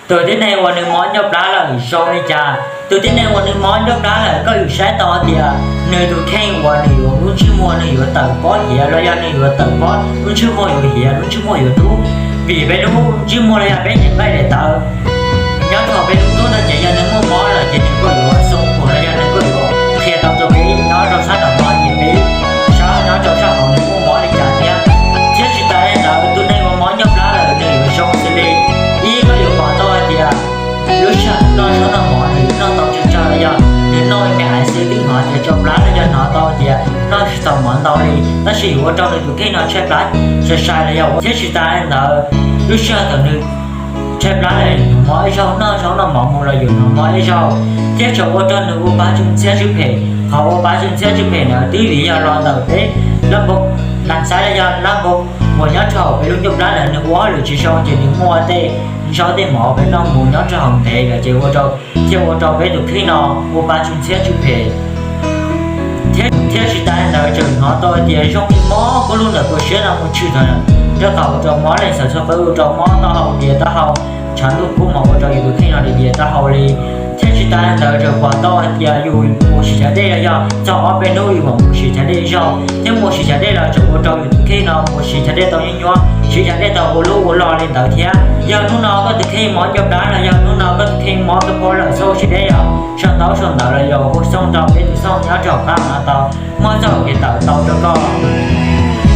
Tus tib neeg uas nws mob ncauj plab lawm zoo li cas? Tus tib neeg uas nws mob ncauj plab lawm, koj yuav saib tau tias nws tus kheej uas nws yuav lub ntsej muag nws yuav tawm pob hiav los yog nws yuav tawm pob, lub ntsej muag yuav hiav, lub ntsej muag yuav dub. Vim peb lub ntsej muag los yog peb cev nqaij daim tawv nyob rau peb lub ntuj no ces yog nws muaj mob lawm ces nws kuj yuav xoo kuas los yog nws kuj yuav qhia tau rau peb nyob rau sab nraum no ces peb saib nyob rau sab hauv nws muaj mob li cas thiab. Thiab tsis tas li ntawd, tus neeg uas mob ncauj plab lawm nws yuav zoo xws li, ib, koj yuav pom tau hais tias lub sij hawm nws noj zaub noj mov nws noj tau tsawg tsawg los yog nws noj me me ais xwb twb hnov tias tsau plab los yog hnov tau tias noj tsis tau mov ntau li, tab sis yuav ua rau nws tus kheej no tshaib plab sai sai los yog. Thiab tsis tas li ntawd, lub sij hawm thaum nws tshaib plab lawm nws mob ib zaug, noj zaub noj mov mus los yuav nws mob ib zaug, thiab tseem ua rau nws ua pa tsw ntxhiab tsw phem. Qhov ua pa tsw ntxhiab tsw phem ntawd twb vim yog los ntawm peb lab npau, nas xaiv los yog lab npau uas nyob rau hauv peb lub ncauj plab ntawd nws ua hauj lwm tsis zoo ces nws muaj tej zaub tej mov peb noj mus nyob rau hauv ntev lawm ces ua rau, thiaj ua rau peb tus kheej no ua pa tsw ntxhiab tsw phem. Thiab tsis tas li ntawd tseem hnov tau tias zoo li mob kub lub ntawm tus siab no mus tshwm rau, rau qhov ua rau mob leej xav txhua qwb, ua rau mob taub hau, diav taub hau, tshav ntuj kub mas ua rau yus tus kheej no diav taub hau li. Thiab tsis tas li ntawd tseem pom tau hais tias yus mus siv chav dej los yog txog ob peb hnub yus mam mus siv chav dej zaug, thiab mus siv chav dej los tseem ua rau yus tus kheej no mus siv chav dej tau nyuaj nyuaj, siv chav dej tau ua lub ua lo li ntawd thiab. Yog hnub no koj tus kheej mob ncauj plab los yog hnub no koj tus kheej mob koj pob lawm, txhob ua siv dej os, sau ntaub sau ntawv los yog hu xyoo rau peb tus xyoo nyob rau hauv qab no tau muab txoj kev tawm tau rau koj.